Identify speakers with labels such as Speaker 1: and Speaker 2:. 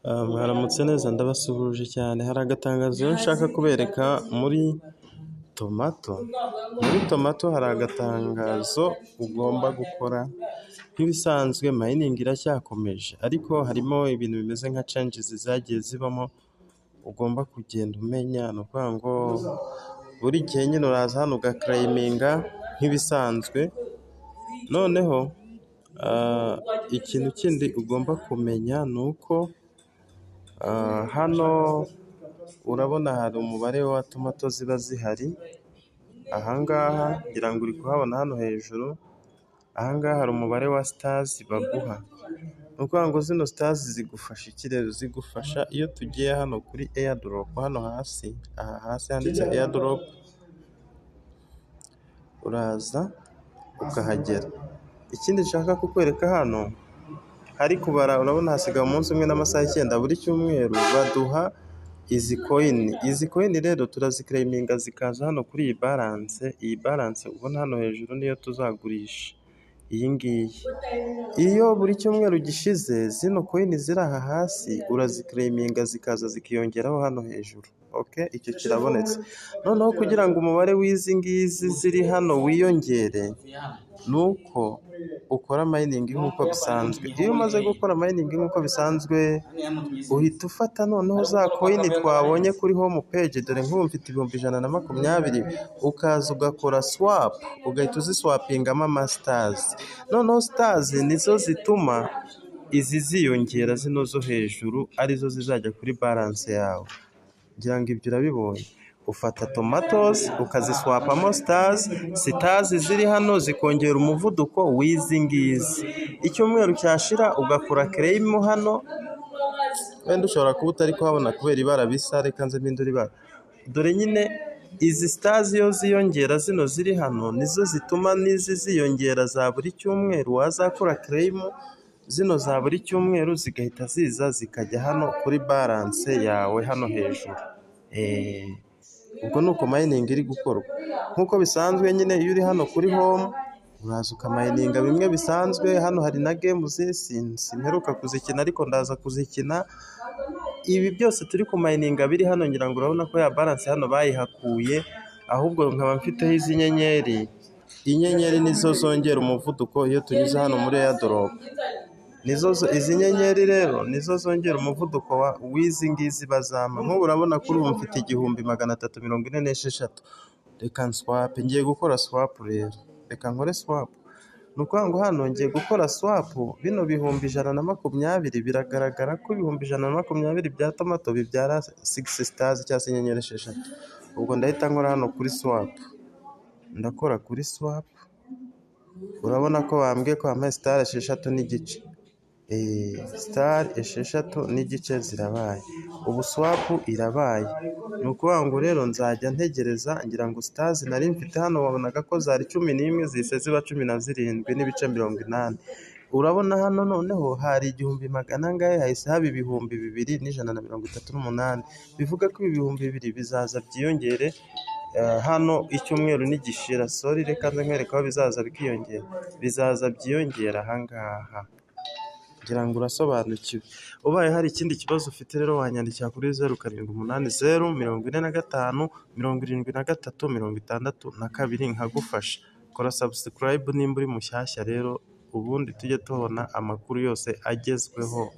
Speaker 1: Mwaramutse neza, ndabasuhuje cyane. Hari agatangazo nshaka kubereka muri tomato. Muri tomato hari agatangazo ugomba gukora. Nk'ibisanzwe mining iracyakomeje, ariko harimo ibintu bimeze nka changes zagiye zibamo ugomba kugenda umenya. Ni ukuvuga ngo buri gihe nyine uraza hano ugaclaiminga nk'ibisanzwe, noneho ikintu kindi ugomba kumenya ni uko hano urabona hari umubare wa tomato ziba zihari, aha ngaha ngira ngo uri kuhabona hano hejuru, aha ngaha hari umubare wa stars baguha. Ni ukuvuga ngo zino stars zigufasha iki rero? Zigufasha iyo tugiye hano kuri airdrop, hano hasi, aha hasi handitse airdrop, uraza ukahagera. Ikindi nshaka kukwereka hano, hari kubara, urabona hasigaye umunsi umwe n'amasaha 9. Buri cyumweru baduha izi coin. Izi coin rero turaziclaiminga zikaza hano kuri iyi balance, iyi balance ubona hano hejuru niyo tuzagurisha, iyi ngiyi. Iyo buri cyumweru gishize, zino coin ziri aha hasi uraziclaiminga zikaza zikiyongeraho hano hejuru. Okay, icyo kirabonetse. Noneho kugira ngo umubare w'izi ngizi ziri hano wiyongere, ni uko ukora mining nk'uko bisanzwe. Iyo umaze gukora mining nk'uko bisanzwe, uhita ufata noneho za coin twabonye kuri home page, dore nk'ubu mfite 120,000, ukaza ugakora swap, ugahita uziswapingamo amastars. Noneho stars nizo zituma izi ziyongera, zino zo hejuru arizo zizajya kuri balance yawe. Ngira ngo ibyo urabibonye. Ufata tomatoes ukaziswapamo stars, stars ziri hano zikongera umuvuduko w'izi ngizi. Icyumweru cyashira ugakora claim hano, wenda ushobora kuba utari kuhabona kubera ibara bisa, reka nze mpindure ibara. Dore nyine izi stars iyo ziyongera, zino ziri hano nizo zituma n'izi ziyongera za buri cyumweru, wazakora claim zino za buri cyumweru zigahita ziza zikajya hano kuri balance yawe hano hejuru. Ubwo ni uko mining iri gukorwa. Nk'uko bisanzwe nyine iyo uri hano kuri home, uraza ukamininga bimwe bisanzwe, hano hari na games, simperuka kuzikina ariko ndaza kuzikina. Ibi byose turi kumininga biri hano, ngira ngo urabona ko ya balance hano bayihakuye, ahubwo nkaba mfiteho izi nyenyeri. Inyenyeri nizo zongera umuvuduko iyo tunyuze hano muri airdrop. Nizo, izi nyenyeri rero nizo zongera umuvuduko w'izi ngizi bazampa. Nk'ubu urabona kuri ubu mfite 1346. Reka nswape, ngiye gukora swap rero. Reka nkore swap. Ni ukuvuga ngo hano ngiye gukora swap, bino 120,000, biragaragara ko 120,000 bya tomato bibyara six stars cyangwa se inyenyeri 6. Ubwo ndahita nkora hano kuri swap. Ndakora kuri swap, urabona ko bambwiye ko bampaye star 6.5. Star 6.5 zirabaye. Ubu swap irabaye. Ni ukuvuga ngo rero nzajya ntegereza, ngira ngo stars nari mfite hano wabonaga ko zari 11, zihise ziba 17.80. Urabona hano noneho hari igihumbi magana angahe, hahise haba 2138. Bivuga ko ibi 2000 bizaza byiyongere hano icyumweru nigishira. Sorry, reka nze nkwereke aho bizaza bikiyongera. Bizaza byiyongera aha ngaha. Ngira ngo urasobanukiwe. Ubaye hari ikindi kibazo ufite rero wanyandikira kuri 0780457362 nkagufasha. Kora subscribe nimba uri mushyashya rero, ubundi tujye tubona amakuru yose agezweho.